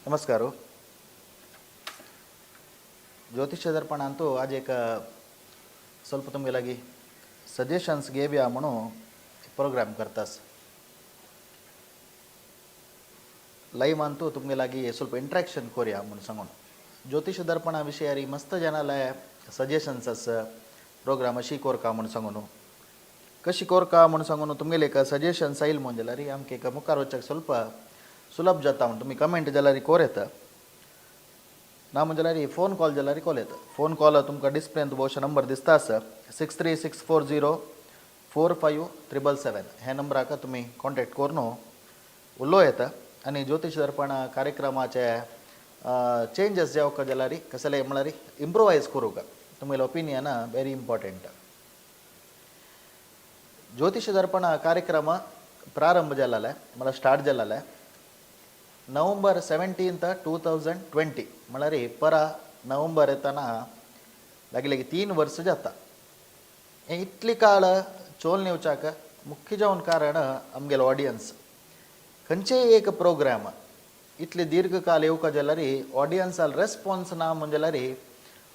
नमस्कार. ज्योतिष दर्पणांतू आज एक ಸ್ವಲ್ಪ तुमगे लागीं सजेशन्स घेवया म्हणून प्रोग्राम करतास. लायव्हांतू तुमगे लागीं ಸ್ವಲ್ಪ इंट्रॅक्शन करूया म्हणून सांगून. ज्योतिष दर्पणा विशयारी मस्त जनाले सजेशन्स आस, प्रोग्राम अशी कोरका म्हणून सांगून, कशी कोरका म्हणून सांगून तुमगेले एक सजेशन्स आयल म्हणून जाल्यार आमकां एक मुखार वचपाक ಸ್ವಲ್ಪ सुलभ जाता म्हण तुमी कमेंट जाल्यार कोर येता ना म्हणजे जाल्यार फोन कॉल जाल्यार कॉल येता. फोन कॉल तुमकां डिस्प्लेन बहुशा नंबर दिसता आसा, 6364045777 ह्या नंबराक तुमी कॉन्टेक्ट करून उलो येता. आनी ज्योतिश दर्पण कार्यक्रमाचे चेंजस जावका जाल्यार कसले म्हळ्यार इम्प्रोवायज करूंक तुमगेलें ओपिनियन वेरी इम्पॉर्टंट. ज्योतिश दर्पण कार्यक्रम प्रारंभ जाल्ले म्हळ्यार स्टार्ट जाल्ले नोव्हेंबर 17, 2020, म्हळ्यार परा नोव्हेंबर येतना लागीं लागीं 3 वर्स जाता. हें इतली काळ चोल येवच्याक मुख्य जावन कारण आमगेलो ऑडियन्स. खंयचेय एक प्रोग्राम इतले दीर्घकाल येवका जाल्यार ऑडियन्साल रेस्पॉन्स ना म्हण जाल्यार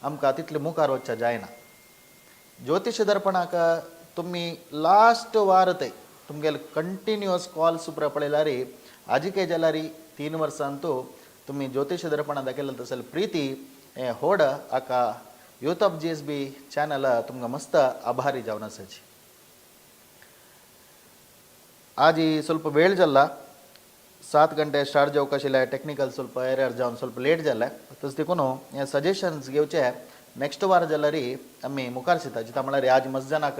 आमकां तितले मुखार वचच्या जायना. ज्योतिश दर्पणाक तुमी लास्ट वार ते तुमगेले कंटिन्युअस कॉल्स सुप्रा पळयल्यार आजिके जाल्यार 3 वर्सांतू तुमी ज्योतिश दर्पणा दाखयलें तसले प्रिती हें होड हाका youth of GSB channel तुमकां मस्त आभारी जावन आसाची. आजी ಸ್ವಲ್ಪ ವೇळ जाल्ला, 7 गंटे स्टार्ट जावंक आशिल्लें, टॅक्निकल ಸ್ವಲ್ಪ एरर जावन ಸ್ವಲ್ಪ लेट जालें. तशें देखून हे सजेशन्स घेवचे नेक्स्ट वार जाल्यार आमी मुखार शिता जिता. म्हळ्यार आज मस्त जाणांक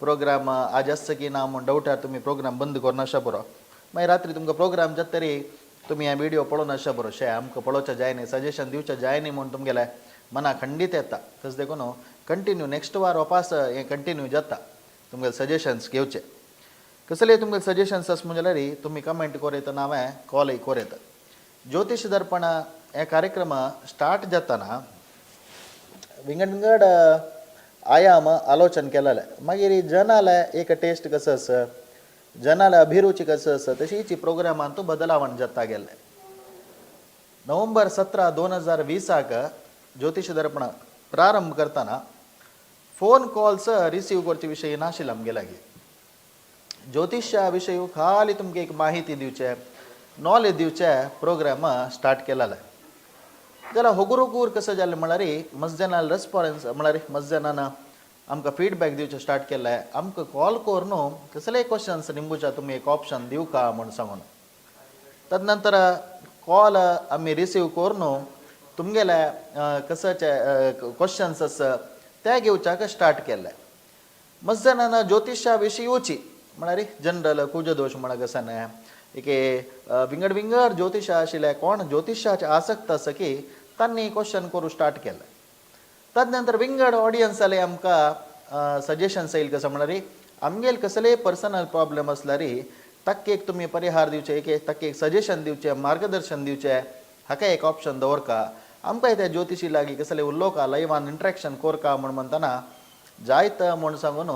प्रोग्राम आज आसता की ना म्हूण डावटार तुमी प्रोग्राम बंद करून आशा पुरो. मागीर रात्री तुमकां प्रोग्राम जाता तरी तुमी हे व्हिडिओ पळोवन आशा पुरो, शे आमकां पळोवचें जाय न्ही, सजेशन दिवचें जाय न्ही म्हूण तुमगेलें मना खंडीत येता. तशें देखून कंटिन्यू नेक्स्ट वार वापास हें कंटिन्यू जाता. तुमगेले सजेशन्स घेवचे, कसले तुमगे सजेशन्स आसा म्हण जाल्यार तुमी कमेंट कोर येता, ना हांवें कॉलय कोर येता. ज्योतिश दर्पण हे कार्यक्रम स्टार्ट जातना विंगड विंगड आयाम आलोचन केलेलें. मागीर जनाले एक टेस्ट कसो आसा, जनाले अभिरुची कसो आसा, तशीच प्रोग्रामांत बदलावण जाता गेलें. नोव्हेंबर 17, 2020 ज्योतिश दर्पण प्रारंभ करतना फोन कॉल्स रिसीव करचे विशय नाशिल्ले आमगे लागीं. ज्योतिषा विशय खाली तुमकां एक माहिती दिवचे, नॉलेज दिवचे प्रोग्राम स्टार्ट केलेले. जाल्यार होगूर होगूर कसं जालें म्हळ्यार मस्त जाणां रेस्पॉन्स, म्हळ्यार मस्त जाणान आमकां फिडबॅक दिवचें स्टार्ट केलें. आमकां कॉल करून कसलेय क्वेश्चन्स निंबूच्या तुमी एक ऑप्शन दिवका म्हूण सांगून. तदनंतर कॉल आमी रिसीव करून तुमगेले कसचे क्वेश्चन्स आसा ते घेवच्याक स्टार्ट केले. मस्त जाणां ज्योतिशा विशीं येवची, म्हळ्यार जनरल कुजदोश म्हळ्यार कसं न्ही, एक विंगड विंगड ज्योतिश आशिल्ले, कोण ज्योतिशाचे आसक्त आसा की तांणी क्वेश्चन करूं स्टार्ट केलें. तदनंतर विंगड ऑडियन्स जाले आमकां सजेशन्स येयल कसं म्हळ्यार आमगेल कसलेय पर्सनल प्रॉब्लम आसल्यार ताका एक तुमी परिहार दिवचे, एक ताका एक सजेशन दिवचें, मार्गदर्शन दिवचें, हाका एक ऑप्शन दवरका. आमकां त्या ज्योतिशी लागीं कसलें उलोवका, लायव्हान इंट्रॅक्शन कोरका म्हूण म्हणटना जायत म्हूण सांगून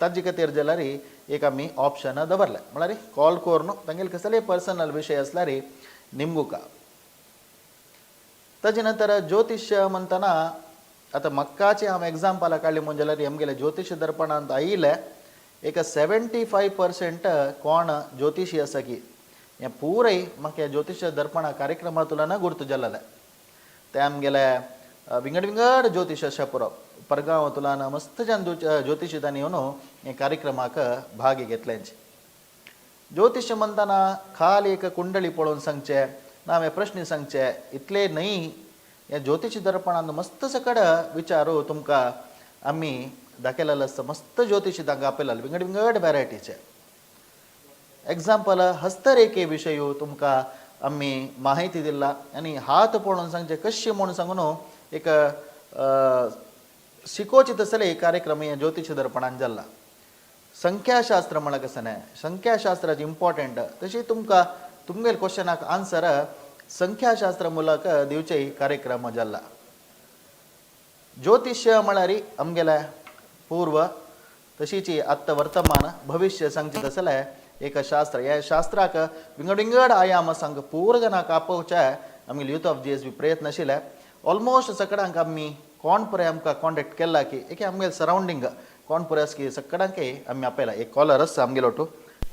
ताजे खातीर जाल्यार एक आमी ऑप्शन दवरलें, म्हळ्यार कॉल करून तांगेले कसलेय पर्सनल विशय आसल्यार निमगुका. ताजे नंतर ज्योतिश म्हणटना आतां म्हाकाचे हांव एग्जाम्पलां काडली म्हूण जाल्यार आमगेले ज्योतिश दर्पणांत आयिल्ले एक 75% कोण ज्योतिशी आसा की हें पुराय म्हाका ज्योतिश दर्पणा कार्यक्रमांतल्यान गुर्त जालेलें. ते आमगेले विंगड विंगड ज्योतिश आसा पुरो परगांव तुलान मस्त जन ज्योतिशी तांणी येवन हे कार्यक्रमाक भाग घेतल्यांचे. ज्योतिश म्हणटना खाली एक कुंडली पळोवन सांगचें ना हांवें प्रश्न सांगचे इतले न्हय, हे ज्योतिश दर्पणान मस्त सकड विचारू तुमकां आमी दाखयलेलें आसता. मस्त ज्योतिशी तांकां आपयलेलें विंगड विंगड वेरायटीचे. एग्जाम्पल हस्तरेखे विशय तुमकां आमी माहिती दिला आनी हात पळोवन सांगचे कशें म्हूण सांगून एक शिकोवचे तसले कार्यक्रम हे ज्योतिश दर्पणान जाला. संख्याशास्त्र म्हळ्यार कसं न्हय, संख्याशास्त्राचे इम्पॉर्टंट तशी तुमकां तुमगेले क्वेश्चनाक आन्सर संख्याशास्त्र मुलक दिवचे कार्यक्रम जाला. ज्योतिष्य म्हळ्यार आमगेले पूर्व तशीच आत्तां वर्तमान भविश्य सांगचे तसलें एक शास्त्र. ह्या शास्त्राक विंगड विंगड आयाम सांग पूर जणांक आपोवचे आमगेले यूथ ऑफ GSB प्रयत्न आशिल्ले. ऑलमोस्ट सगळ्यांक आमी कोण पळय आमकां कॉन्टेक्ट केला की एक आमगेले सरावंडींग कोण पळय आसा की सगळ्यांकय आमी आपयला. एक कॉलर आसा आमगेलो टू.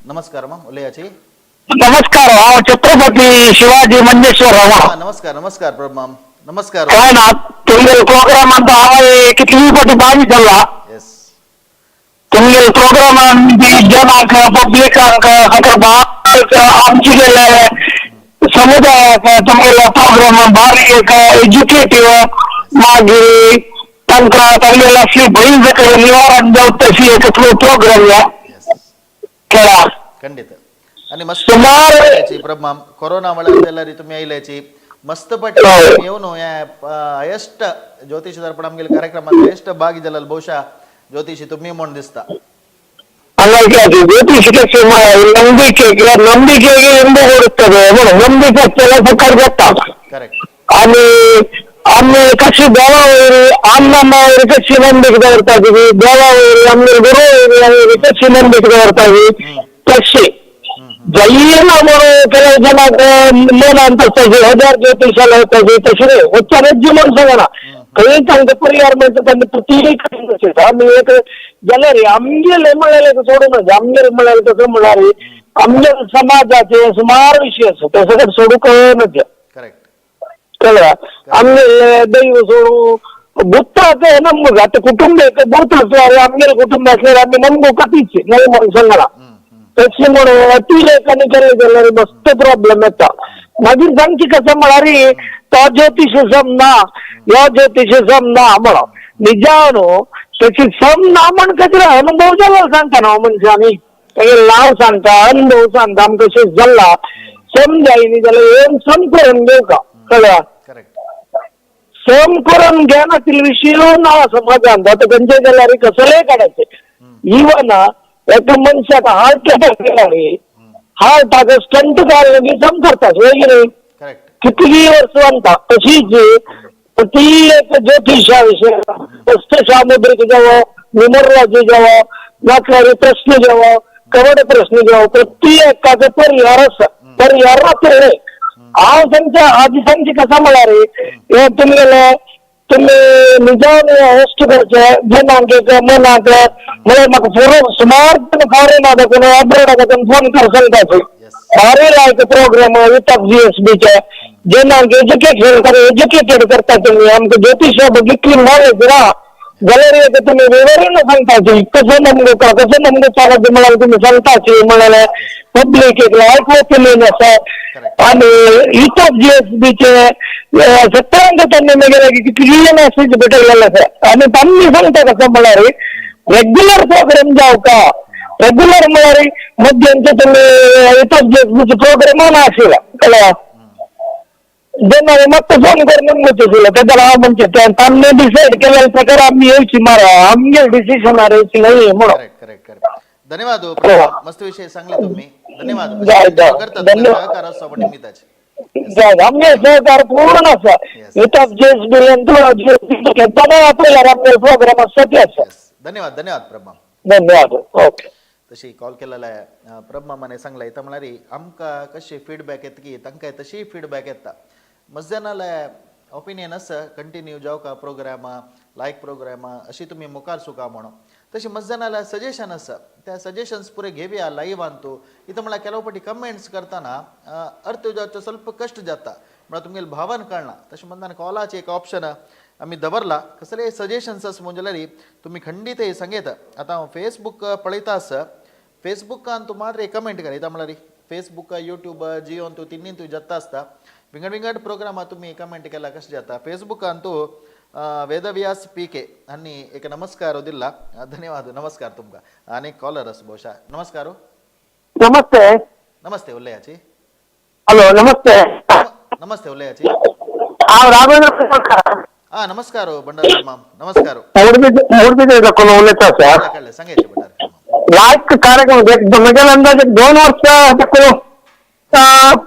नमस्कार माम, उलयाची. नमस्कार, हांव छत्रपती शिवाजी मंजेश्वर राव. हां, नमस्कार नमस्कार प्रभू माम, नमस्कार. काय ना, तुमगेल प्रोग्रामांत हांव कितली फाटी बावीस जाला. येस. तुमगेल प्रोग्रामान जनांक पब्लिकांक सगळं आमचे गेले समुदायाक तुमगेले प्रोग्राम भारी एक एज्युकेटीव, मागीर तांकां तांगेले असली भंय सकयल निवारण जावं तशी एक प्रोग्राम या येस केला. खंडित आणि मस्त सुमार प्रभू कोरोना म्हळ्यार जाल्यार तुमी आयल्याची मस्त पट येवन ह्या हायस्ट ज्योतिष दर्पण आमगेले कार्यक्रमात हायस्ट भागी जाल्यार ಬಹುಶಃ ज्योतिषी तुमी म्हूण दिसता. ಹಂಗಾಗಿ ಜ್ಯೋತಿಷಕ್ಕೆ ನಂಬಿಕೆಗೆ ನಂಬಿಕೆಗೆ ಇಂಬು ಕೊಡುತ್ತದೆ. ನಂಬಿಕೆ ಕೆಲಸ ಗೊತ್ತಾಗ ಕರೆಕ್ಟ್. आणि आम्ही कशी देवावरी अण्णा कशी ನಂಬಿಕೆ ದವರ್ತಾ ಇದೀವಿ, ದೇವಾವರಿ ಆಮೇಲೆ ಗುರು ಕಸಿ ನಂಬಿಕೆ ದವರ್ತಾ ಇದೀವಿ ತಕ್ಷಿ ಜೈನ ಅವರು ಕೆಲವು ಜನ ಮೇಲ ಅಂತ हजार ज्योतिषाला होता तशी नाही होता राज्य म्हणून सांगा खंय तांकां परिहार मेळटा तांकां प्रत्येक आमी एक जाल्यार आमगेले म्हळ्यार सोडून आमगेले म्हळ्यार तसं म्हळ्यार आमगे समाजाचे सुमार विषय आसा ते सगळें सोडूंक कळना. करेक्ट. कळ्ळें? आमगेले दैव सोडू भूताचे नमगं आता कुटुंब एक भूत असल्यार आमगेले कुटुंब असल्यार आमी नमगं कतीच नाही म्हणून सांगला. तशी म्हणून अतिरेकाने केले जाल्यार मस्त प्रॉब्लेम येता. मागीर सांगची कसं म्हळ्यार तो ज्योतिष समना ह्यो ज्योतिष समना म्हणून निजान तशी समना म्हण खातीर अनुभव जाला सांगता न्हू मनशांनी तागेलें नांव सांगता अनुभव सांगता आमकां कशें जाला समजायनी जाल्यार येवन सम करून घेवका. कळ्ळें? करेक्ट. सम करून घेनातील विषय ना समाजान आतां खंयचे जाल्यार कसलेय काडायचे. इवन एका मनशाक हार्ट अटॅक केला न्ही, हार्टाक स्टंट घालून बी सम करतात वय की न्ही? करेक्ट. कितली वर्स वता तशीच ती एक ज्योतिषा विषय फस्ट सामुद्रिक जावं, न्युमरोलॉजी जावं, नासल्यार प्रश्न जावं, कवड प्रश्न जावं, प्रत्येकाचो परिहार आसा. परिहार न्हय हांव सांगता आजी सांगची कसा म्हळ्यार हे तुमगेले तुमी निजान होस्ट करचे जनांक एक मनाक म्हळ्यार म्हाका फुरो सुमार फॉरेन दाखोवन अब्रोड दाखोवन फोन कर सांगता. भारी लायक प्रोग्राम विथ ऑफ GSB चे जनांक एज्युकेशन एज्युकेटेड करता तुमी. आमकां ज्योतिशा इतली नॉलेज ना जाल्यार एक तुमी विवरण सांगताची कसं नमगं कसं नमगं चालत म्हळ्यार तुमी सांगताची म्हळ्यार पब्लिक एक लायक ओपिनियन आसा. आणि युथ ऑफ GSB चे सगळ्यांक त्यांनी मागीर कितली मेसेज भेटलेले आसा. आणि तांणी सांगता कसं म्हळ्यार रेग्युलर प्रोग्राम जावका. रेग्युलर म्हळ्यार मध्यांचे तुमी युथ ऑफ GSB चे प्रोग्राम नाशिल्लो. कळ्ळें? जेन्ना मात्तो फोन करून म्हणचे तेन्ना हांव म्हणचे तांणी डिसायड केलेल्या प्रकार आमी येवची मारा आमगे डिसिशनार येवची न्हय म्हणून. Correct correct correct. धन्यवाद हो, प्रभू. मस्त विषय सांगले तुम्ही, धन्यवाद. जाय, जाय. करता धन्यवाद. सहकार असो निमित्ताचे. जाय, आमगे सहकार पूर्ण आसा. युथ ऑफ GSB केन्ना आपल्यार आमगे प्रोग्राम आसा ते आसा. येस, धन्यवाद धन्यवाद प्रभा. धन्यवाद, ओके. तशी कॉल केलेला आहे प्रभमामाने सांगला इथं म्हळ्यार आमकां कशी फीडबॅक येता की तांकां तशी फीडबॅक येता. मस्त जाणाले ओपिनियन आसा कंटिन्यू जावका प्रोग्राम लायक प्रोग्राम अशी तुमी मुखार सुका म्हणून. तशी मस्त जाणाले सजेशन आसा त्या सजेशन्स पुरे घेवया लायव्हान तूं इथं म्हळ्यार ಕೆಲವು पटी कमेंट्स करतना अर्थ जावचो ಸ್ವಲ್ಪ कश्ट जाता म्हळ्यार तुमगेले भावन कळना. तशें म्हणटाना कॉलाचे एक ऑप्शन आमी दवरला. कसले सजेशन्स आसा म्हणून जाल्यार तुमी खंडीत सांगयता. आतां हांव फेसबूक पळयता आसा, फेसबुकान तूं मात्र एक कमेंट कर येता म्हळ्यार फेसबूक युट्यूब जियोन तूं तिन्ही तूं जाता आसता विंगड विंगड प्रोग्रामा तुमी कमेंट केला कशें जाता. फेसबुकान तूं वेदव्यास पी के हांणी एक नमस्कार दिला. धन्यवाद, नमस्कार तुमकां. आनी कॉलर आसा बहुशा. नमस्कार. नमस्ते. नमस्ते, उलयाची. हॅलो, नमस्ते. नमस्ते, उलयाची. हांव राघवेंद्र कुमार. हा, नमस्कार भंडारकर माम, नमस्कार. उडपी दाखवून उलयता सर. कळ्ळें, सांगायचे भंडारकर माम. लायक कार्यक्रम एक म्हज्या अंदाजे 2 वर्ष दाखवून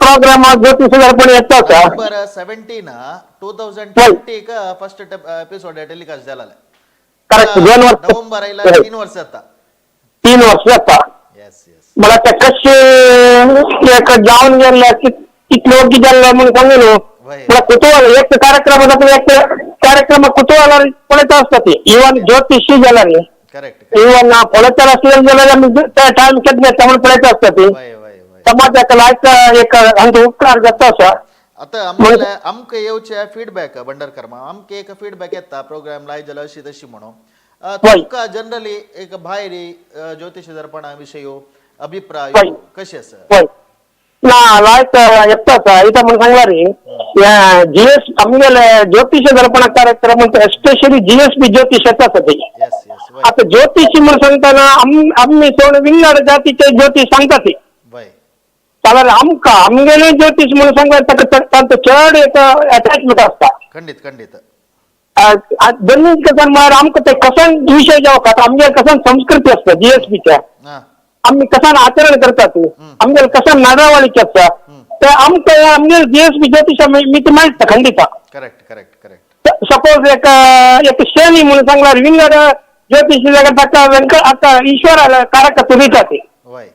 प्रोग्राम ज्योतिष दर्पण येता sir. November 17, 2020 first episode telecast झाला. करेक्ट, 2 वर्ष. नोव्हेंबर आयला 3 वर्ष जाता. 3 वर्ष जाता. येस येस मला ते कशे एक जावन गेल्ले, कितले वग्गी जाल्ले म्हणून सांगू न्हू. वय. मला कुतूहल एक कार्यक्रम जाता, एक कार्यक्रम कुतूहल पळयता आसता ती इवन ज्योतिषी जाल्यार करेक्ट. इवन पळयता आसले जाल्यार आमी टायम केन्ना येता म्हणून पळयता आसता ती. वय वय वय समाजाक लायक एक हांचो उपकार जाता आसा. आता आमकां आमकां येवचे फीडबॅक भंडारकर माम, आमकां एक फीडबॅक येता प्रोग्राम लाय जाल्यार अशी तशी म्हणून. तुमकां जनरली एक भायर ज्योतिष दर्पणा विशय अभिप्राय कशे आसा? वय ना, लायक येता आसा. इथं म्हणून सांगला रे जीएस आमगेले ज्योतिष दर्पण कार्यक्रम एस्पेशली जीएसबी ज्योतिष येता आसा ते. येस येस वय. आता ज्योतिषी म्हणून सांगताना आम्ही सोड विंगड जातीचे ज्योतिष सांगता ते. वय. जाल्यार आमकां आमगेले ज्योतिष म्हणून सांगता ताका तांचो चड एक अटॅचमेंट आसता. खंडीत खंडीत. दोन्ही कसन म्हळ्यार आमकां ते कसन विशय जावं आतां आमगे कसन संस्कृती आसता जीएसबीच्या, आमी कसान आचरण करतात, आमगेले कसान नडावळीचे आसता ते आमकां आमगे जीएसबी ज्योतिष मी मेळटा खंडिता. Correct correct correct. सपोज एक एक शनी म्हणून सांगल्यार विंगड ज्योतिष जाल्यार ताका वेंकट आतां ईश्वराला कारक दिता ते. वय.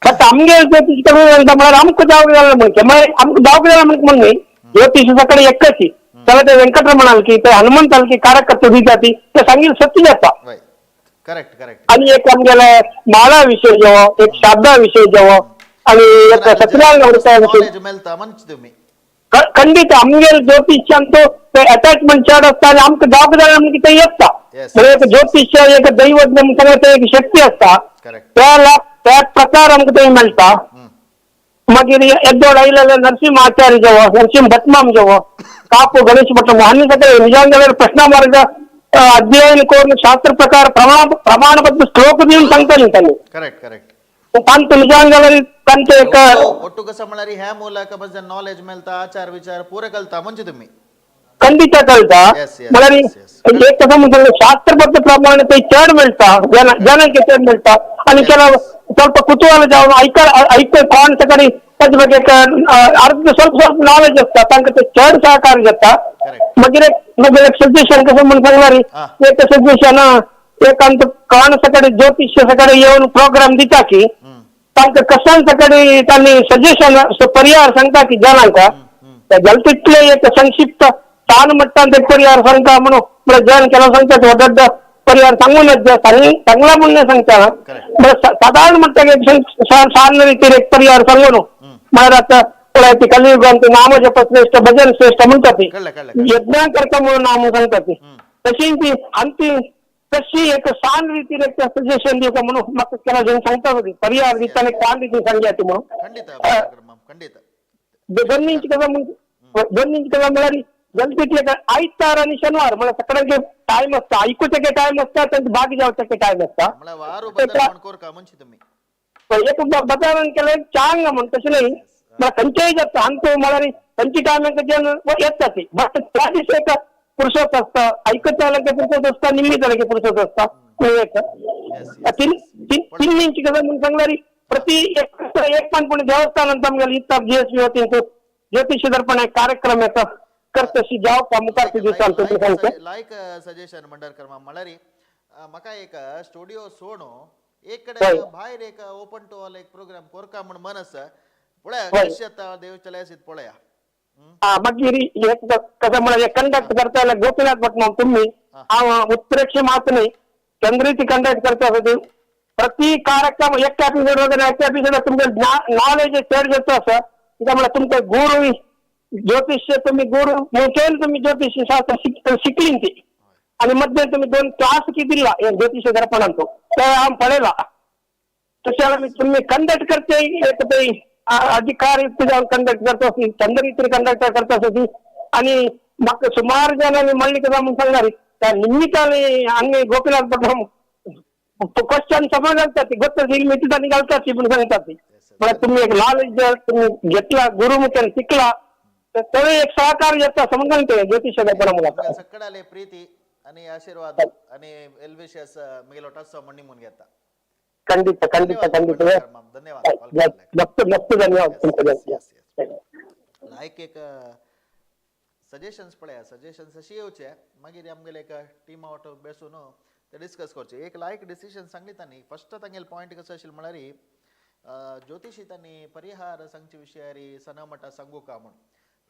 बट आमगे ज्योतिष कमी म्हणटा म्हळ्यार आमकां जावंक जालें म्हणचे म्हळ्यार आमकां जावंक जालें म्हणून न्ही, ज्योतिष सगळे एकच जाल्यार ते वेंकटरमणाल की ते हनुमंताल की कारकत्व दिता ती ते सांगील सत्य जाता. वय, करेक्ट करेक्ट. आणि एक आमगेले माळा विशय जेवो, एक शाब्दा विशय जेवो आणि एक सत्यनारायण व्रता विशय. नॉलेज मेळटा म्हणचे तुमी. खंडीत आमगेले ज्योतिषांचो ते अटॅचमेंट चड आसता आनी आमकां जावंक जाय आमकां ते येता. म्हणजे एक ज्योतिष एक दैवज्ञ म्हणटा ते एक शक्ती आसता. करेक्ट. त्या त्या प्रकार आमकां ते मेळटा. मागीर एद्दोड आयलेले नरसिंह आचार्य जेवो, नरसिंह भटमाम जेवो, कापू गणेश भटमाम हांणी सगळे निजान जाल्यार प्रश्न मार्ग अध्ययन करून शास्त्र प्रकार प्रमाणबद्ध श्लोक दिवन सांगताली तांणी. Correct correct. तांचो निजान जाल्यार तांचें एक ಒಟ್ಟು कसा म्हळ्यार ह्या मुलाक बद्दल नॉलेज मेळटा, आचार विचार पुरे कळता म्हणजे तुम्ही. खंडित कळटा. Yes, yes, म्हळ्यार yes, yes. एक कसं म्हणटा शास्त्रबद्ध प्रमाणे ते चड मेळटा, जनांक चड मेळटा आनी केला ಸ್ವಲ್ಪ ಕುತೂಹಲ जावन ऐक ऐक कोण सकाळी ताचे ಬಗ್ಗೆ एक अर्द ಸ್ವಲ್ಪ ಸ್ವಲ್ಪ नॉलेज आसता तांकां ते चड सहकार जाता. करेक्ट. मागीर एक मागीर एक सजेशन कसं म्हणून सांगणार एक सजेशन एक आमचं कोण सकाळी ज्योतिष सकाळी येवन प्रोग्राम दिता की तांकां कसान सकाळी तांणी सजेशन परिहार सांगता की जनांक जाल्यार तितले एक संक्षिप्त तान मट्टान ते परिहार सांगता म्हणून म्हळ्यार जन केला सांगता ते दड्ड परिहार सांगूनच सांगला म्हणून नाही सांगता. Correct. म्हळ्यार सादारण म्हणटा एक सान्न रितीर एक परिहार सांगून म्हळ्यार आतां पळय ती कलियुगांत नामजप श्रेष्ठ भजन श्रेष्ठ म्हणटा ती. कळ्ळें कळ्ळें कळ्ळें. यज्ञ करता म्हणून नाम सांगता ती तशी ती आनी ती तशी एक सान रितीर एक सजेशन दिवका म्हणून म्हाका केला जन सांगता होती परिहार दिताना एक सान रितीन सांगया ती म्हणून. ಖಂಡಿತ ಭಂಡಾರ್ಕರ್ ಮಾಮ್, ಖಂಡಿತ. दोन कसा दोन कसा म्हळ्यार गणपती आयतार आणि शनिवार म्हळ्यार सकाळचे टायम असता ऐकूचे टायम असता तांचे बाग जावचे टायम असता. म्हळ्यार वारू बदल म्हण कोरका म्हणजे तुम्ही. एक बदल केलं चांग म्हण तशें नाही मला खंयचेय जाता आमचो म्हळ्यार खंयची टायम येता ती बट त्या दिसा एक पुरुषोत्त असता ऐकत जाल्यार पुरुषोत्त असता निम्मी जाल्यार पुरुषोत्त असता एक तीन तीन इंच कसं म्हणून सांगल्यार प्रति एक एक पण पुणे देवस्थान आमगेले इत्ता जीएसबी वतीन ज्योतिष दर्पण एक कार्यक्रम येता करतशी जाव का मुखार दिसान तुमी सांगता. लायक सजेशन भंडारकर माम. म्हळ्यार म्हाका एक स्टुडिओ सोडून एक कडेन भायर एक ओपन टू ऑल एक प्रोग्राम कोरका म्हण मन आसा पळया. कशें जाता देव चलयासीत पळया. हा, मागीर एक कसं म्हळ्यार कंडक्ट करता जाल्यार गोपीनाथ भट तुम्ही हांव उत्प्रेक्ष मात न्ही चंद्रीची कंडक्ट करता आसा ती प्रति कार्यक्रम एक एपिसोड वगैरे एक एपिसोड तुमकां नॉलेज चड जाता आसा कित्याक म्हळ्यार तुमकां गुरू ज्योतिष तुम्ही गुरु मुखेल तुम्ही ज्योतिष शास्त्र शिकली ती आणि मध्ये तुम्ही 2 क्लास की दिला हे ज्योतिष दर्पणांतो ते हांव पळयला. तशें जाल्यार तुम्ही कंडक्ट करते एक ते अधिकार जावन कंडक्ट करता आसली चंद्र कंडक्ट करता आसली आणि म्हाका सुमार जाणांनी म्हणली कसा म्हणून सांगणार त्या निमित्ताने आम्ही गोपीनाथ पटम क्वेश्चन समज घालतात ती गोष्ट निमित्ताने घालतात ती पण सांगतात ती. पण तुम्ही एक नॉलेज जर तुम्ही घेतला, गुरुमुखाने शिकला तर तो एक सहकार येता समजून ते ज्योतिषाचा पण मुलाखत. सಕ್ಕಡಾಲೆ ಪ್ರೀತಿ आणि आशीर्वाद आणि वेल विशेस मिगेलो टस्सो मंडी मुन घेता. ಖಂಡಿತ ಖಂಡಿತ ಖಂಡಿತ. धन्यवाद कॉल केल्याक. मस्त मस्त, धन्यवाद तुमचं. Yes, yes. लायक एक सजेशन्स पळया, सजेशन्स अशी येवचे, मागीर आमगेले एक टीम आवट बेसून ते डिस्कस करचे. एक लायक डिसिशन सांगली तांणी. फस्ट तांगेले पॉयंट कसो आशिल्लो म्हळ्यार ज्योतिषी तांणी परिहार सांगचे विशयारी सनमटा सांगू का म्हूण.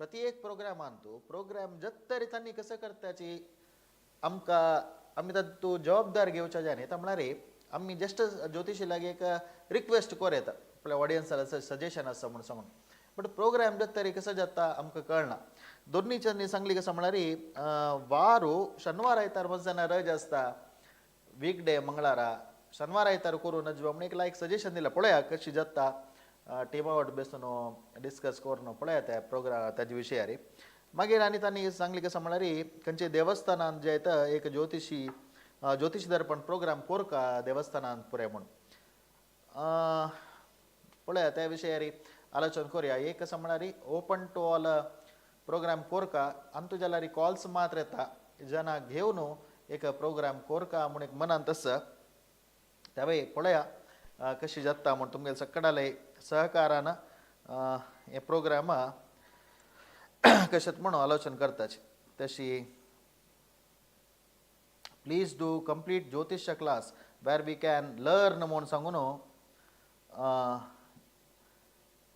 प्रति एक प्रोग्रामान तूं प्रोग्राम जत्तरी तांणी कसं करताची आमकां आमी तातूंत जबाबदार घेवच्या जाय न्ही. म्हणल्यार आमी जस्ट ज्योतिषी लागीं एक रिक्वेस्ट कर येता आपल्या ऑडियन्साक सजेशन आसा म्हूण सांगून, बट प्रोग्राम जाता तरी कसो जाता आमकां कळना. दोन्हीच्यांनी सांगली कसं म्हळ्यार वारू शनिवार आयतार मजाना रज आसता, वीक डे मंगळारा, शनिवार आयतार करूं नजवा म्हूण एक लायक सजेशन दिलां. पळया कशी जाता, टिमा वाट बेसून डिस्कस करून पळया त्या प्रोग्राम ताजे विशयारी. मागीर आनी तांणी सांगली कसं म्हळ्यार खंयचे देवस्थानान जे येता एक ज्योतिषी ज्योतिष दर्पण प्रोग्राम कोरका देवस्थानान पुरे म्हूण. पळया त्या विशयारी आलोचन करूया. एक कसं म्हळ्यार ओपन टू ऑल प्रोग्राम कोरका आमतू जाल्यार कॉल्स मात्र येता जना घेवन एक प्रोग्राम कोरका म्हूण एक मनांत आसा. त्यावेळी पळया कशी जाता म्हूण. तुमगेले सक्कडाले सहकारान हे प्रोग्राम कशें म्हणून आलोचन करताची. तशी प्लीज do complete ज्योतिष class where we can learn म्हूण सांगून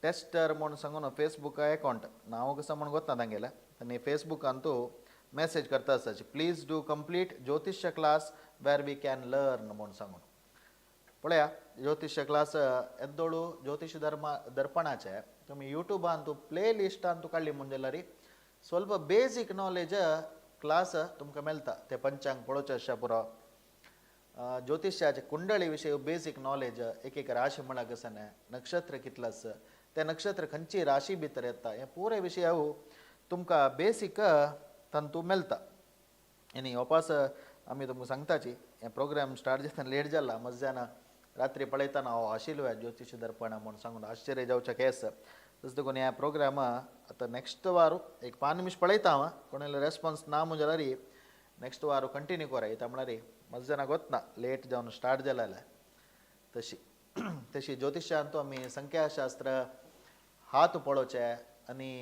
टेस्टर म्हूण सांगून फेसबूक अकावंट नांव कसं म्हूण गोतना तांगेलें आनी फेसबुकान तूं मॅसेज करता आसताची प्लीज do complete ज्योतिष class where we can learn म्हूण सांगून. पळया ज्योतिष क्लास एದ್ದोळू ज्योतिष धर्म दर्पणाचे तुमी युट्यूबान तूं प्ले लिस्टान तूं काडली म्हूण जाल्यार ಸ್ವಲ್ಪ बेजीक नॉलेज क्लास तुमकां मेळटा. ते पंचांग पळोवचें आसता पुरो, ज्योतिषाचे कुंडळी विशय बेजीक नॉलेज, एक एक राशी म्हळ्यार कसं न्हय, नक्षत्र कितलें आसा, ते नक्षत्र खंयची राशी भितर येता, हे पुरे विशय तुमकां बेसीक तांतू मेळटा. आनी वापस आमी तुमकां सांगताची हे प्रोग्राम स्टार्ट जातना लेट जाला, मध्यान रात्री पळयतना हो आशिल्लो ज्योतिष दर्पण म्हूण सांगून आश्चर्य जावचें केस. तशें देखून ह्या प्रोग्राम आतां नेक्स्ट वारू एक 5 निमिश पळयता हांव, कोणाले रेस्पॉन्स ना म्हूण जाल्यार नेक्स्ट वारू कंटिन्यू कोराय. म्हणल्यार मध्यान गोतना लेट जावन स्टार्ट जालें. तशी तशी ज्योतिषांतू आमी संख्याशास्त्र हात पळोवचे आनी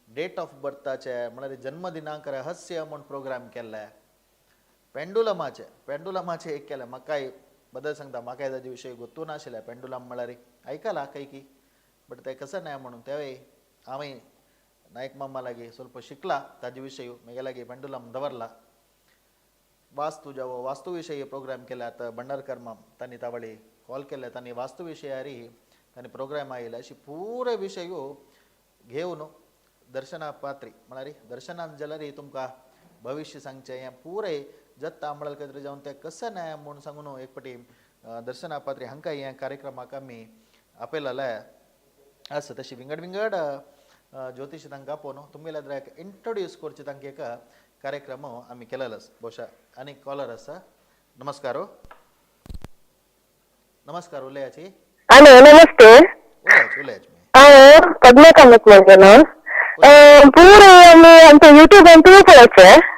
डेट ऑफ बर्थाचे म्हळ्यार जन्मदिनांक रहस्य म्हूण प्रोग्राम केल्ले. पेंडुलमाचे पेंडुलमाचे एक केलें. म्हाकाय बदल सांगता, म्हाकाय ताजे विशय गोत्तू नाशिल्लें. पेंडुलम म्हळ्यार आयकलां खंय की, बट तें कसं न्हय म्हणून तेवय हांवें नायक मामा लागीं ಸ್ವಲ್ಪ शिकला ताजे विशय म्हगे लागीं पेंडुलम दवरला. वास्तू जावो वास्तू विशयी प्रोग्राम केला. आतां भंडारकर माम तांणी तावळी कॉल केले, तांणी वास्तू विशयारी तांणी प्रोग्राम आयले. अशी पुरे विशय घेवन दर्शना पात्री म्हळ्यार दर्शनान जाल्यार तुमकां भविश्य सांगचें हें पुरे जत्ता म्हळ्यार कितें जावन तें कसं न्हय म्हूण सांगून एक फावटी दर्शना पात्री हांकां ह्या कार्यक्रमाक आमी आपयलेलें आसा. तशी विंगड विंगड ज्योतिश तांकां आपोवन तुमगेल्या एक इंट्रोड्यूस करचे तांकां एक कार्यक्रम आमी केलेलो आसा. बहुशा आनी कॉलर आसा. नमस्कार. नमस्कार, उलयाची. हॅलो, नमस्ते. उलयाची उलयाची. हांव पद्मा कामत म्हणटलो. पुरे आमी आमच्या युट्यूबान तुमी पळोवचें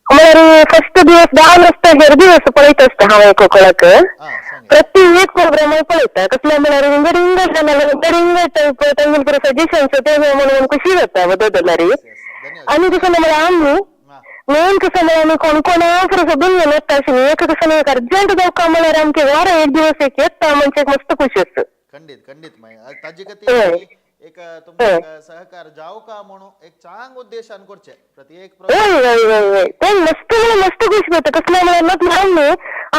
म्हळ्यार फर्स्ट दिवस 10 रस्ते हेर दिवस पळयत आसता हांव एक कोणाक. आं सांग. प्रति एक प्रोग्राम पळयता. कसले म्हळ्यार विंगड विंगड जाणां विंगड विंगड टायप तांगेले पुरो सजेशन्स ते म्हणून खुशी जाता बदलल्यार. धन्यवाद. आनी कसं म्हळ्यार आमी आं मेन कसं म्हळ्यार आमी कोण कोणा पुरो सोदून घेवन येता आशिल्ली. एक कसं एक अर्जंट जावका म्हळ्यार आमचे वार एक दिवस एक येता म्हणजे एक मस्त खुशी आसता. खंडीत खंडीत मागीर ताजे खातीर एक तुमकां सहकार जावं का म्हणून एक चांग उद्देशान करचें प्रति एक हय हय हय हय, ते मस्त म्हळ्यार मस्त खुशी जाता. कसलें म्हळ्यार ना आमी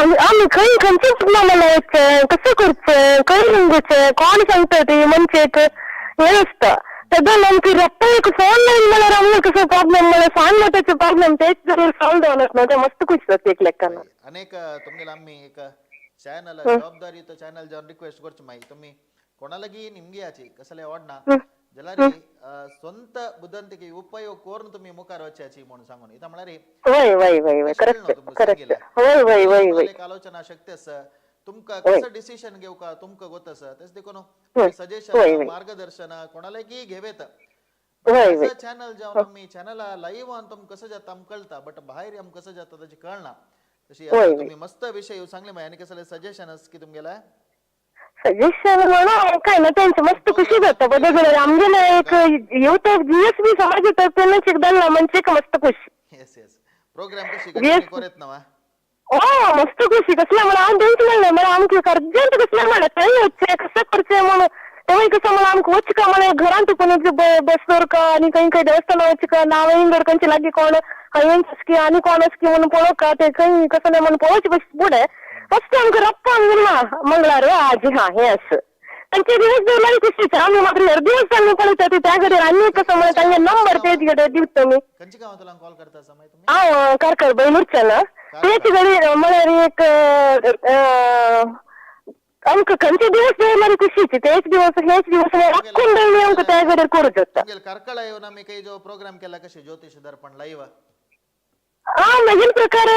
आमी आमी खंय खंयचेच ना म्हळ्यार वचचें कसं करचें खंय घेवचें कोण सांगता ती म्हणजे एक हें आसता. तेदोन आमकां रोखडो एक फोन लायन म्हळ्यार आमकां कसो प्रॉब्लम म्हळ्यार सांग ताचे प्रॉब्लम तेच जर सॉल्व जावन वतना तें मस्त खुशी जाता एक लेखान. अनेक तुमगेले आमी एक चॅनल जबाबदारी तो चॅनल जावन रिक्वेस्ट करची मागीर तुमी कोणालागी निमगी याची कसले ओडना जाल्यार स्वंत बुदंतिके उपयोग करून तुमी मुखार वचयाची म्हणून सांगून इता म्हळ्यार वय वय वय वय कशें करेक्ट कळना तुमकां करेक्ट सांगिल्लें? वय वय वय वय एक आलोचना शक्ती आसा तुमकां वय. कसं डिसिशन घेवका तुमकां गोत आसा तेच देखून वय. वय, सजेशन वय. मार्गदर्शन कोणाला की घेवेत वय वय चॅनल जावन आमी चॅनला लाईव्ह आन तुमकां कसं जाता आमकां कळटा बट भायर आमकां कसं जाता ताचें कळना तशी वय, आता वय. तुम्ही मस्त विषय सांगले मागीर आनी कसले सजेशन आस की तुमगेले? सजेशन म्हणून काय ना तेंचे मस्त खुशी जाता बदल जाल्यार आमगेले एक येवता जीएस बी समाज येता तेन्ना शिकदाल म्हणजे एक मस्त खुशी. येस येस प्रोग्राम कशी Yes. Continue कोरेत ना वा? हो मस्त खुशी कसल्या म्हणून हांव तेंच म्हणलें म्हळ्यार आमकां अर्जंट कसलें म्हणलें थंय वचचें कसं करचें म्हणून तेवूय कसं म्हणून आमकां वचका म्हळ्यार घरांत कोण बस दवरका आनी खंय खंय देवस्थानां वचका नांव खंयचे लागीं कोण हयच की आनी कोण की म्हणून पळोवका ते खंय कसं नाही म्हणून पळोवचे बस फुडें फक्त आमकां रप्पा ना मंगळार आज हा हें आस तांचे दिवस दवरल्यार खुशीच आमी मात्र हर दिवस आमी पळयता ते त्या घडये आनी कसं म्हणल्यार तांगे नंबर तेच घडये दिवता तुमी. खंयच्या गांवांतल्यान कॉल करता आसा मागीर तुमी? हांव कारकर बैलूरच्यान तेच घडी म्हळ्यार एक आमकां खंयचे दिवस दवरल्यार खुशीची तेच दिवस हेच दिवस राखून दवरले आमकां त्या घडये करूं जाता. तुमगेले कार्कळा येवन आमी काही जो प्रोग्राम केला कशे ज्योतिष दर्पण लाईव्ह? आ म्हजे प्रकारे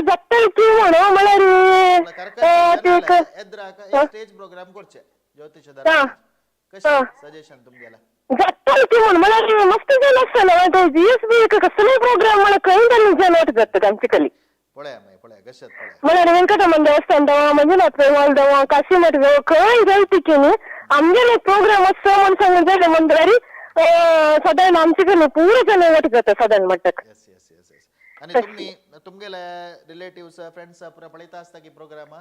जाता की म्हणून म्हळ्यार ते एक एद्राक एक स्टेज प्रोग्राम करचे ज्योतिष दर्पण कशे सजेशन तुमगेला? जाता की म्हणून म्हळ्यार मस्त जाल आसतलें ते जीएस बी एक कसलोय प्रोग्राम म्हळ्यार खंय जाल्यार जनवट जाता आमचे कली. पळया मागीर पळया कशें पळया. म्हळ्यार वेंकटरमण देवस्थान जावं मंजुनाथ हॉल जावं काशीमठ जावं खंय जाय ती न्ही आमगेले प्रोग्राम आसा म्हण सांगून जालें म्हणटरी सादारण आमचे कडेन पुरो जनवट जाता सादारण म्हणटाक. येस येस येस येस आनी तुमी तुमगेले रिलेटिव्स फ्रेंड्स पुरा पळयता आसता की प्रोग्राम?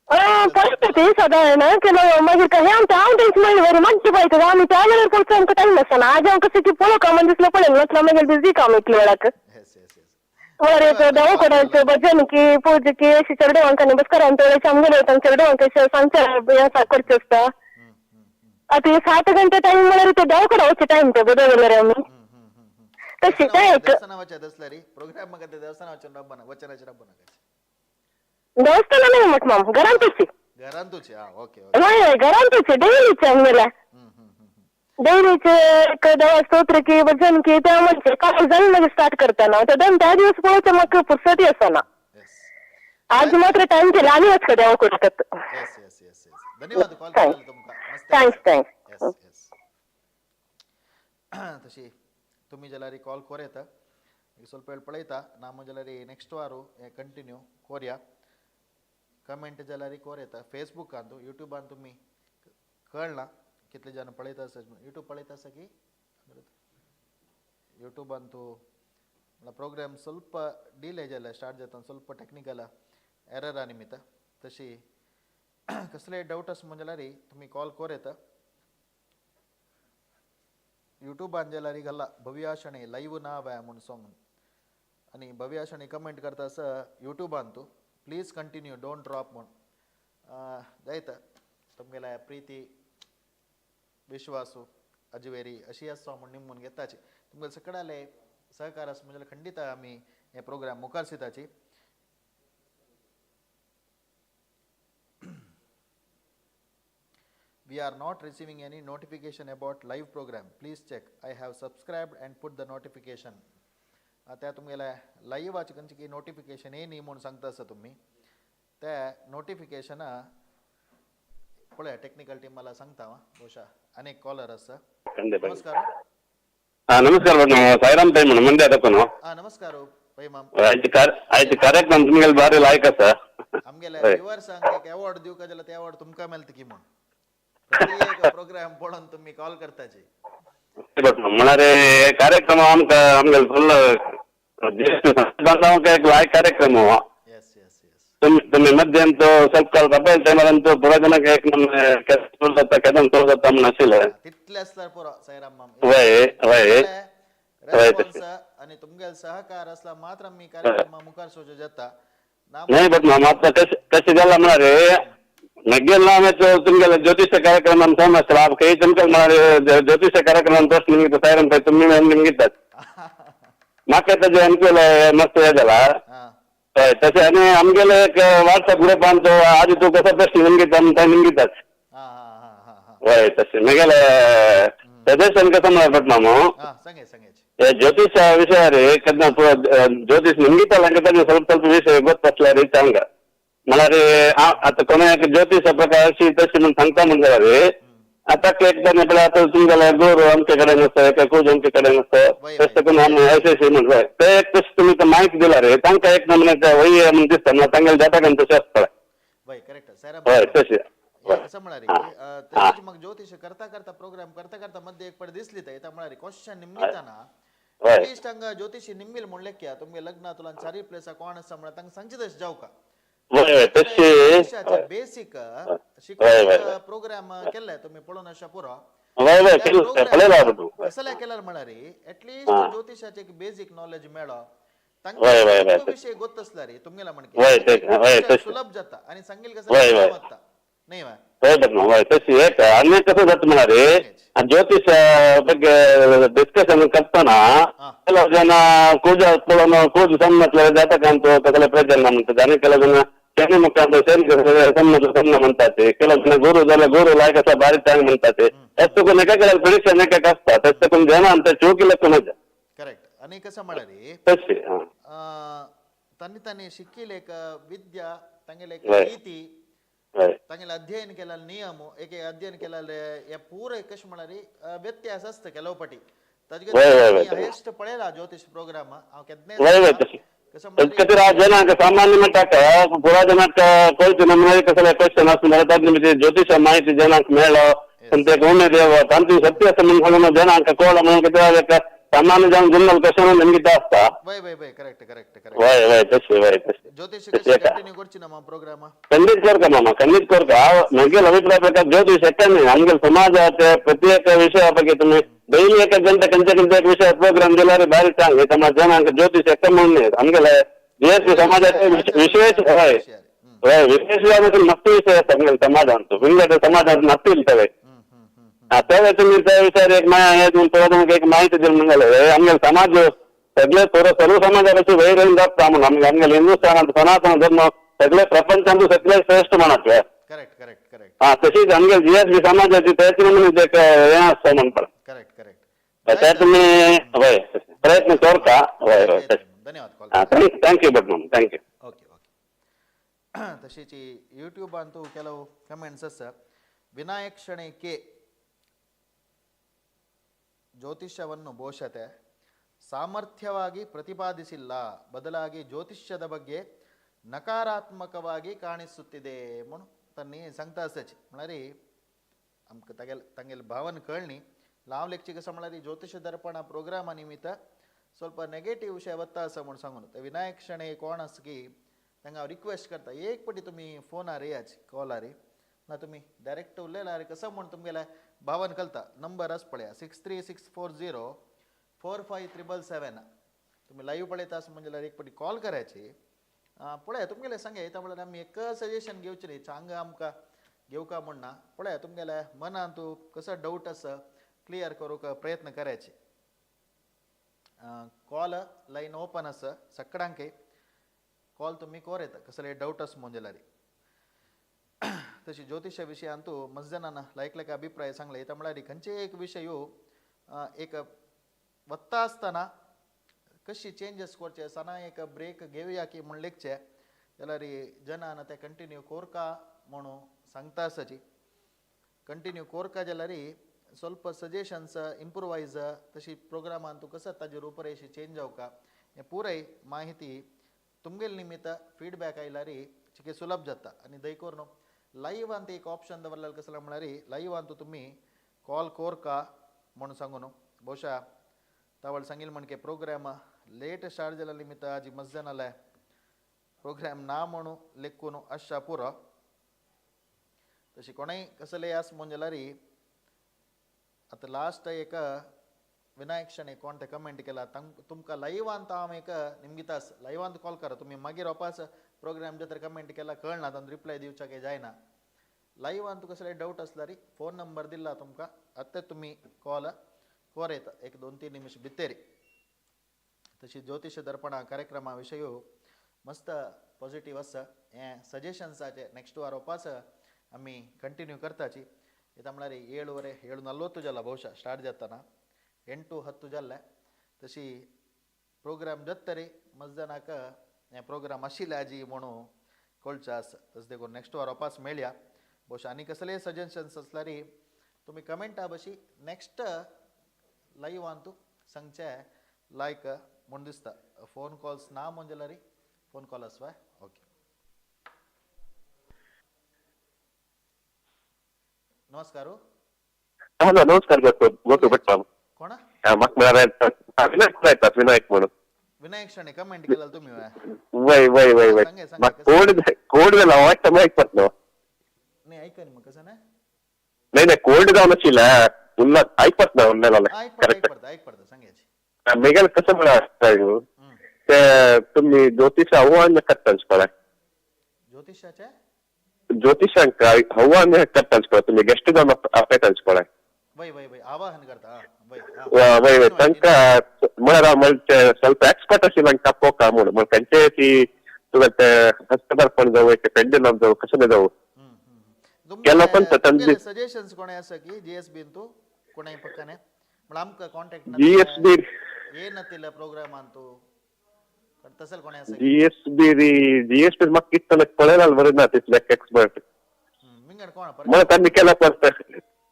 पळयता ती सादारण केलो मागीर काय आमचें हांव तेंच म्हणलें बरें मातशें पळयता आमी त्या वेळार पळोवचो आमकां टायम आसना आज हांव कशें की पळोवका म्हण दिसलें पळयलें नासल्यार मागीर बिजी काम इतले वेळाक. येस येस येस म्हळ्यार एक देवकोडांचो भजन की पूज की अशी चेडवांक आनी बस करान आमगेले चेडवांक सांगचें हें करचें आसता. आतां हे 7 घंटे टायम म्हळ्यार ते देवकडा वचचे टायम ते बदल जाल्यार आमी तशी काय एक देवस्थाना वचत असल्यारी प्रोग्राम म्हाका ते देवस्थाना वचून रब्बना वचनाचे रब्बना देवस्थाना नाही मग माम घरांतूच. घरांतूच हा ओके ओके. हय हय घरांतूच डेलीच आमगेल्या डेलीचे एक देवा स्तोत्र की भजन की त्या म्हणजे काल जावन मागीर स्टार्ट करताना ते त्या दिवस पळोवचें म्हाका फुरसती आसना. येस आज मात्र टायम केला आनी वचका देवा कुडकात. येस येस येस येस धन्यवाद कॉल Thanks. केला तुमकां मस्त. Thanks thanks. Yes yes तशी तुमी जाल्यार कॉल कोर येता ಸ್ವಲ್ಪ वेळ पळयता ना जाल्यार नेक्स्ट वारू हे कंटिन्यू कोरया कमेंट जाल्यार कोर येता फेसबुकान तूं युट्यूबान तुमी कळना कितले जाण पळयता आसा युट्यूब पळयता आसा की युट्यूबान तूं प्रोग्राम ಸ್ವಲ್ಪ डिले जाले स्टार्ट जाता ಸ್ವಲ್ಪ टेक्निकल एररा निमित्त तशी कसले डावट आसा जाल्यार तुमी कॉल कोर येता. युट्यूबान जाल्यार घाला भव्या शणै लाईव्ह नाव आहे म्हूण सांगून आनी भव्या शणै कमेंट करता आसा युट्यूबान तूं प्लीज कंटिन्यू don't drop म्हूण जायत तुमगेल्या प्रिती विश्वासू अजवेरी अशी आसा म्हूण निमून घेताची तुमगेले सगळ्याले सहकार आसा म्हणजे खंडीत आमी हे प्रोग्राम मुखार दिताची. We are not receiving any notification about live program. Please check. I have subscribed and put the notification. त्या तुमगेल्या लाईव्हाचे खंयचे की नोटिफिकेशन येयनी म्हूण सांगता आसा तुमी त्या नोटिफिकेशना पळया टेक्निकल टीम मला सांगता हांव ಬಹುಶಃ अनेक कॉलर आसा. ಖಂಡಿತ. नमस्कार. ಹಾ ನಮಸ್ಕಾರ madam, Sairam time madam Mandya ಅದಕ್ಕೂ. ಹಾಂ ನಮಸ್ಕಾರ ಪೈ ಮಾಮ್. ಆಯ್ತು ಆಯ್ತು ಕಾರ್ಯಕ್ರಮ तुमगेले ಬಾರಿ ಲಾಯಕ್ ಸರ್. आमगेले हय. व्युवर्सांक एक अवॉर्ड दिवका जाल्यार ते अवॉर्ड तुमकां मेळटा की म्हूण प्रत्येक प्रोग्राम पळोवन तुमी कॉल करताची. ಬಟ್ म्हळ्यार हे ಕಾರ್ಯಕ್ರಮ आमकां आमगेले फुल बांधवांक एक लायक ಕಾರ್ಯಕ್ರಮ. येस येस येस तुमी ಮಧ್ಯೆ ಅಂತೂ ಸ್ವಲ್ಪ ಕಾಲ ಮೊಬೈಲ್ ಟೈಮಲ್ಲಂತೂ ಪೂರ ಜನಕ್ಕೆ एक ನಮ್ಮ ಕೆಲಸ जाता केदन सुरू जाता म्हण आशिल्लें. तितले आसल्यार पुरो साईराम माम. वय वय वय. रेस्पॉन्स आणि तुमगेले सहकार असला मात्र आमी कार्यक्रम मुखार सोजो जाता ना. नाही बट मात्र कशें कशें जालां म्हळ्यार म्हगेलें नांव तुमगेले ज्योतिष कार्यक्रम ಫೇಮಸ್ ಕೈ तुमकां म्हळ्यार ज्योतिष कार्यक्रम प्रश्न निमित्त सायरन पळय तुमी निमित्तात म्हाका ताजें आमगेले मस्त हें जाला. हा हय तशें आनी आमगेले एक वॉट्सएप ग्रुपान तो आदी तूं कसो प्रश्न निमगिता म्हणटा निमगितात. हा हा हा हा हा वय तशें मागीर सजेशन कसं म्हळ्यार भट मामू हां सांगे सांगेच हे ज्योतिष ವಿಷಯ ರೀ ಕದ್ನ ಜ್ಯೋತಿಷ್ ನಿಮ್ಗಿತ್ತಲ್ಲ ಹಂಗೆ ಸ್ವಲ್ಪ ಸ್ವಲ್ಪ ವಿಷಯ ಗೊತ್ತಾಗ್ತಲ್ಲ ರೀ चांग मला रे आता कोणाक ज्योतिष प्रकार अशी तशी म्हणून सांगता म्हणून रे आता एक जण आपल्या आता तुमच्याला गुरु आमच्याकडे नसतं काय कोज आमच्याकडे नसतं तसं कोण आम्ही असे असे म्हणलं ते एक तसं तुम्ही तर माहिती दिला रे तांकां एक नमुन्याच्या वही म्हणून दिसता मला तांगेले जाता का तशें आसता वय करेक्ट सायराम हय तशें हे कसं म्हणाले तशीच मग ज्योतिष करता करता प्रोग्राम करता करता मध्ये एक पड दिसली तर येता म्हणाले क्वेश्चन निमित्ताना हय अटलीस्ट हांगा ज्योतिषी निम्मील म्हणले की तुमगे लग्न तुला चारी प्लेसा कोण आसा म्हळ्यार तांकां सांगचे तशें जावका हय हय तशी बेसिक वय, शिकवण प्रोग्राम केल्ले तुम्ही पळोवन अशा पुरो हय हय केलं पळयला तूं कसले केल्यार म्हळ्यार एटलिस्ट ज्योतिषाचे एक बेसिक नॉलेज मेळो वय, वय, वय. तांकां विषय गोत आसला रे तुमगेला वय, ते- वय, म्हणके तशें. सुलभ जाता आणि सांगेल कसं वय, वय. वता नाही वा हय बघ हय तशी एक आणि कसं जाता म्हणाले ज्योतिष ಬಗ್ಗೆ ಡಿಸ್ಕಷನ್ करताना ಕೆಲವು ಜನ ಕೂಜ ಪೋಳನು ಕೂಜು ಸಮ್ಮತ್ಲ ಜಾತಕ ಅಂತ ಕಸಲೆ ಪ್ರಯೋಜನ म्हणतात आणि ಕೆಲವು ಜನ ಶನಿ ಮುಖಾಂತರ ಶನಿ ಸಮ್ಮತ ಸಣ್ಣ म्हणतात ಕೆಲವು ಜನ ಗುರು ಜನ ಗುರು ಲಾಯಕ ಸ ಬಾರಿ चांग म्हणतात त्याचं एका केल्यावर प्रिडिक्शन एक असतात त्याचं जण आमच्या चुकीला कोणाच्या करेक्ट आणि कसं म्हळ्यार तशी हा तन्नी तांणी शिकिल एक विद्या तांगेले एक वय. रीती हय तांगेले अध्ययन केलेले नियम एक एक अध्ययन केलेले हे पुरे कशें म्हळ्यार व्यत्यास आसता ಕೆಲವು पटी ताजे वय, वय, वय. हायेस्ट पळयला ज्योतिष प्रोग्राम हांव केन्नाय वय, वय, सांगता, तशें. कसं तत्कतिर म्हळ्यार ಆ ಜನಾಂಕ ಸಾಮಾನ್ಯ ಮಟ್ಟಕ್ಕ ಪುರಾ ಜನಕ್ಕ ಕೊಯ್ತು ನಮ್ಮ कसले ಕ್ವಶನ್ असणार त्यात ज्योतिष माहिती जनांक मेळो ते उमेद तांची सत्य असं म्हणून जनांक कोळ म्हणून किती सामान्य जन जनरल क्वेश्चन ನಿಮ್ಗೆ असता वय वय वय करेक्ट करेक्ट करेक्ट वय वय तशी वय तशी ज्योतिष तशी कशें एका. कंटिन्यू करची ना प्रोग्राम ಖಂಡಿತ ಕೋರ್ಕ ಮಾಮ ಖಂಡಿತ ಕೋರ್ಕ ನಂಗೆಲ್ಲ ಅಭಿಪ್ರಾಯ ಪ್ರಕಾರ ಜ್ಯೋತಿಷ ಯಾಕಂದ್ರೆ ನಮ್ಗೆ ಸಮಾಜ ಪ್ರತ್ಯೇಕ ವಿಷಯ ಬಗ್ಗೆ तुम्ही ಡೈಲಿ एक ಗಂಟೆ ಕಂಚೆ ಕಂಚೆ एक विषय प्रोग्राम दिला रे भारी चांग समाज जनांक ज्योतिष एका म्हणून आमगेले जी समाजाचे विशेष हय हय विशेष जावन मस्त विषय आसा आमगेले समाजांत विंगड समाजांत मस्त इल्तवे तेवे तुमी त्या विषयार एक तुमकां एक माहिती दिली म्हणले आमगेले समाज सगळे थोडं सर्व समाजापासून वैर येऊन जाता म्हणून आमगे आमगेले हिंदुस्थानात सनातन धर्म सगळे प्रपंचांत सगळे श्रेष्ठ म्हणत करेक्ट करेक्ट करेक्ट हा तशीच आमगे जी एस बी समाजाची त्याची म्हणून एक हें आसता म्हणपाक करेक्ट करेक्ट ते तुमी हय प्रयत्न करता हय हय तशें धन्यवाद कॉल हा thank you but ma'am thank you okay okay तशीच ಯೂಟ್ಯೂಬ್ ಕೆಲವು ಕಮೆಂಟ್ಸ್ ಅಸ ವಿನಾಯಕ್ ಶಣೈ ಕೆ ಜ್ಯೋತಿಷ್ಯವನ್ನು ಬಹುಶಃ ಸಾಮರ್ಥ್ಯವಾಗಿ ಪ್ರತಿಪಾದಿಸಿಲ್ಲ, ಬದಲಾಗಿ ಜ್ಯೋತಿಷ್ಯದ ಬಗ್ಗೆ ನಕಾರಾತ್ಮಕವಾಗಿ ಕಾಣಿಸುತ್ತಿದೆ म्हणून त्यांनी सांगता आसाची म्हळ्यार आमकां तागेले तांगेले भावन कळनी लाव लेखची कसं म्हळ्यार ज्योतिष दर्पण प्रोग्रामा निमित्त ಸ್ವಲ್ಪ ನೆಗೆಟಿವ್ विशय वता आसा म्हूण सांगून ते विनायक शणै कोण आसा की तांकां हांव रिक्वेस्ट करता एक पटी तुमी फोनार येयाच कॉलार ना तुमी डायरेक्ट उलयल्यार कसं म्हूण तुमगेलें भावन कळता नंबर आसा पळया 6364045777 तुमी लाईव्ह पळयता आसा म्हणजे जाल्यार एक पटी कॉल करायची पळया तुमगेलें सांगे येता म्हळ्यार आमी एक सजेशन घेवचें न्ही चांग आमकां घेवका म्हण ना पळया तुमगेल्या मनांत कसो डावट आसा क्लियर करूंक प्रयत्न करायचे. कॉल लायन ओपन आसा सगळ्यांकय कॉल तुमी कोर येता कसले डावट आसा म्हूण जाल्यार. तशी ज्योतिषा विशयांतू मस्त जाणांना लायक लायक अभिप्राय सांगले येता म्हळ्यार खंयचे एक विशय एक वता आसतना कशी चेंजस करचे सना एक ब्रेक घेवया की म्हूण लेखचे जाल्यार जनान ते कंटिन्यू कोरका म्हणून सांगता आसाची कंटिन्यू कोरका जाल्यार ಸ್ವಲ್ಪ सजेशन्स इंप्रोवायज तशी प्रोग्रामान तूं कसं ताजी रूपरेशी चेंज जावका हें पुराय माहिती तुमगेले निमित्त फीडबॅक आयल्यार चिके सुलभ जाता. आनी दय करून लायव्हांत एक ऑप्शन दवरलेलें कसलें म्हळ्यार लायव्हांत तुमी कॉल कोरका म्हणून सांगू न्हू ಬಹುಶಃ तावळ सांगील म्हणके प्रोग्राम लेट स्टार्ट जाल्या निमित्त आजी मस्त जालें प्रोग्राम ना म्हणून लेखून आशा पुरो. तशी कोणूय कसलेय आस म्हूण जाल्यार आतां लास्ट एक विनायक शणै कोण ते कमेंट केला तुमकां लायव्हांत हांव एक निमगितास लायव्हांत कॉल करा तुमी मागीर वापस प्रोग्राम जे तर कमेंट केला कळना तांकां रिप्लाय दिवच्याक जायना. लायव्हांत कसले डावट आसल्यार फोन नंबर दिला तुमकां आतां तुमी कॉल कोर येता एक 2-3 निमिश भितर. तशी ज्योतिष दर्पणा कार्यक्रमा विशय मस्त पॉझिटिव्ह आसा हें सजेशन्साचे नेक्स्ट वार वापस आमी कंटिन्यू करताची. येता म्हळ्यार 7:30 7:40 जाला ಬಹುಶಃ स्टार्ट जाताना 8:10 जाल्ले तशी प्रोग्राम जातरी मजदानाक हें प्रोग्राम आशिल्लें आजी म्हणून कळचें आसा. तशें देखून नेक्स्ट वार वापस मेळया. ಬಹುಶಃ आनी कसलेय सजेशन्स आसल्यार तुमी कमेंटा बशी नेक्स्ट लायव्हान तूं सांगचें लायक म्हूण दिसता. फोन कॉल्स ना म्हूण जाल्यार फोन कॉल आसवाय. ओके, नमस्कार. हॅलो, नमस्कार. गोपी भट बाबू. कोण? म्हाका म्हळ्यार विनायक जायतात, विनायक म्हणून. विनायक शणे कमेंट केला तुम्ही? वय वय वय वय. सांगे, सांगे, म्हाका कोल्ड कोल्ड जाला, वाटतं माहीत पडलो. नाही ऐका न्ही मग कसं नाही. नाही नाही, कोल्ड जावन आशिल्लें उरला आयकपात ना उरलें. ऐक पडता, ऐक करेक्ट. पडता, ऐक पडता सांगायची. मेगेल कसं म्हळ्यार ते तुमी ज्योतिष आव्हान करता पळय. ज्योतिषाचे ज्योतिषांक आव्हान करता पळय, तुमी गेस्ट जावन आपयता पळय. वय वय वय, आवाहन करता हा, वय हा. वय वय, तांकां म्हळ्यार म्हणजे ಸ್ವಲ್ಪ ಎಕ್ಸ್ಪರ್ಟ್ आशिल्ले तापोवका म्हणून मग त्यांचे ती तुका ते हस्तदर्पण जावं, एक पेंडुलम जावं, कसं जावं केला पण तुमगेले सजेशन्स कोणे आसा की जी एस बीन तूं कोणाय पक्काने म्हळ्यार आमकां कॉन्टॅक्ट जी एस बी येनातिल्ल्या प्रोग्रामान तूं तसले कोणे आसा? G S B G S B म्हाका कितें पळयला बरें ना तितले एक्सपर्ट. विंगड कोण? म्हळ्यार तांणी केला परत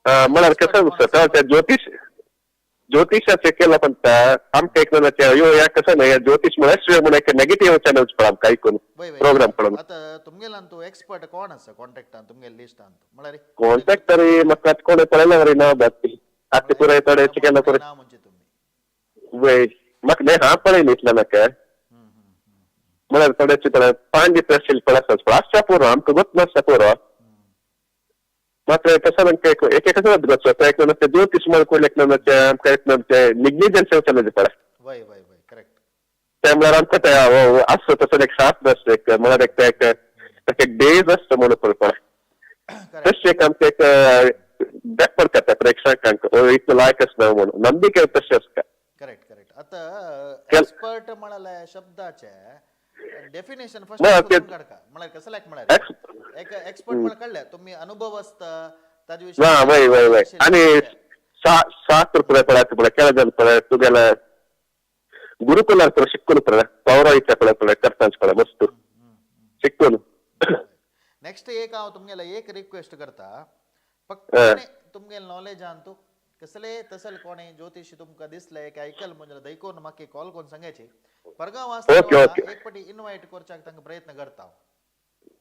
म्हळ्यार कसं दिसता ते ज्योतिष ज्योतिषाचे केला पण आमकां एक जाणाचे अयो ह्या कसं नाही ज्योतिष म्हळ्यार म्हणून एक नेगेटिव्ह चॅनल्स पळय आमकां आयकून वय वय प्रोग्राम पळोवन. आतां तुमगेल्यान तूं एक्सपर्ट कोण आसा कॉन्टॅक्टान तुमगेले लिस्टान म्हळ्यार? कॉन्टॅक्ट तरी म्हाका कोण पळयला बरें ना बाकी आतां पुराय थोडे केला पुराय. ना म्हणजे तुमी वय, म्हाका न्ही हांव पळयन इतलें नाका म्हळ्यार थोडेचे थोडे पांडित्य आशिल्ले पळय आसता पळय, आसता पुरो आमकां गोत नासता पुरो. मात्र कसं आमकां एक एक कसं गोत एक ते ज्योतिष म्हणून एक ते आमकां एक ते निग्लिजन्स चलत पळय. वय वय वय, करेक्ट. ते म्हळ्यार आमकां ते आसता तसो एक शास्त्र आसता एक म्हळ्यार एक ते एक एक डेज आसता म्हणून पळय पळय. करेक्ट. तशें एक आमकां एक बॅकवर्ड करता प्रेक्षकांक इतलो लायक आसना म्हणून नंबिके तशें आसता. Correct correct. आता एक्सपर्ट म्हळ्यार शब्दाचे डेफिनेशन फर्स्ट ना, ते- काडका म्हळ्यार कसं लायक म्हळ्यार एक एक्सपर्ट म्हळ्यार कळ्ळें तुमी अनुभव आसता ताजे विशीं. ना वय वय वय, आनी शास्त्र पळय पळय पळय केला जाण पळय तुगेले गुरुकुलार पळय शिकून पळय पौराहित्य पळय पळय करताच पळय मस्त शिकून. नेक्स्ट एक हांव तुमगेले एक रिक्वेस्ट करता फक्त तुमगेले नॉलेजान तूं कसले तसल कोणे ज्योतिषी तुमकां दिसले एक ऐकल म्हणजे दैकोन म्हाका कॉल करून सांगायची परगांव ओके, आसता ओके. एक पटी इनवायट करच्याक तांकां प्रयत्न करता.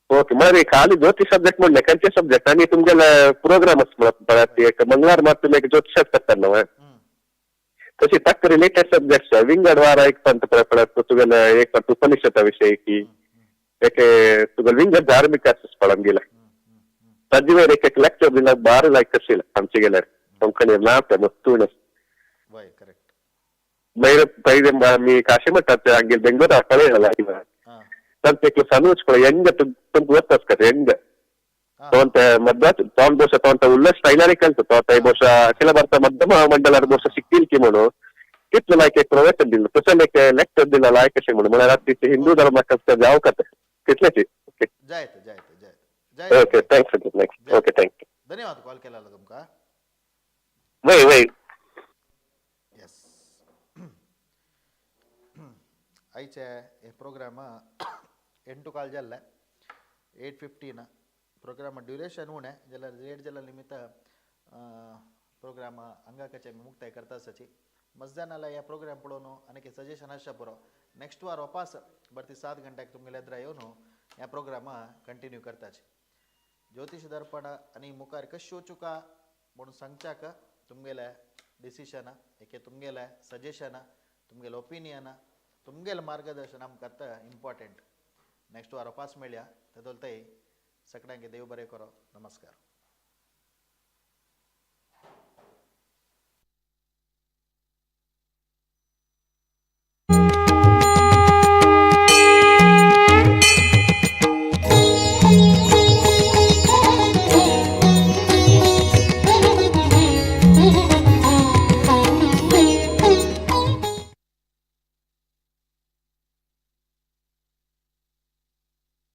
ओके, म्हळ्यार खाली ज्योतिष सब्जेक्ट म्हणले खंयचे सब्जेक्ट आनी तुमगेले प्रोग्राम आसता पळय ती एक मंगळार मात तुमी एक ज्योतिषात करता न्हू. तशी ताका रिलेटेड सब्जेक्ट्स विंगड वार एक पंत पळय पळय तुगेले एक पंत उपनिषदा विशयी की एक तुगेले विंगड धार्मिक आसता पळय आमगेले ताजे वयर एक एक लेक्चर दिला बारा लायक आशिल्लें आमचे गेल्यार कोंकणी ना ते मस्त. वय, करेक्ट. मागीर पयलीं आमी काशी म्हणटात ते हांगेर बेंगलोरा पळयला. हां. तांचे एकलो सनूच पळय यंग तुमकां ಗೊತ್ತ आसता यंग. हां. तोंत ಮದ್ರಾಸ್ ತೋನ್ ಬಹುಶಃ ತೋಂತ ಉಳ್ಳ ಸ್ಟೈಲಾರಿ ಕಲ್ತು ತೋತ ಬಹುಶಃ ಅಖಿಲ ಭಾರತ ಮಧ್ಯಮ ಮಂಡಲ ಬಹುಶಃ ಸಿಕ್ಕಿಲ್ಕಿ म्हणून तितलो लायक एक प्रवचन दिलं तसं एक लेक्चर दिलं लायक अशें म्हणून म्हळ्यार आतां हिंदू धर्माक जावं कत तितलेंच. ओके. जायत जायत जायत जायत. Okay, thanks next. Okay, thank you. धन्यवाद कॉल केला तुमकां. वय वय. येस, आयचे हे प्रोग्राम 8:15 जाल्ले, 8:15 प्रोग्राम ड्युरेशन उणें जाल्यार लेट जाल्या निमित्त प्रोग्राम अंगाकाचे आमी मुक्ताय करता आसाची. मजदानाला ह्या प्रोग्राम पळोवन आनी सजेशन आसच्या पुरो. नेक्स्ट वार वापास भरती 7 घंट्याक तुमगेले एदरा येवन ह्या प्रोग्राम कंटिन्यू करताची. ज्योतिष दर्पण आनी मुखार कश्यो चुका म्हणून सांगच्याक तुमगेले डिसिशन एके तुमगेले सजेशन तुमगेले ओपिनियन तुमगेले मार्गदर्शन आमकां आतां इम्पॉर्टंट. नेक्स्ट वार वापास मेळया तेदोल तय सगळ्यांक देव बरें करो. नमस्कार.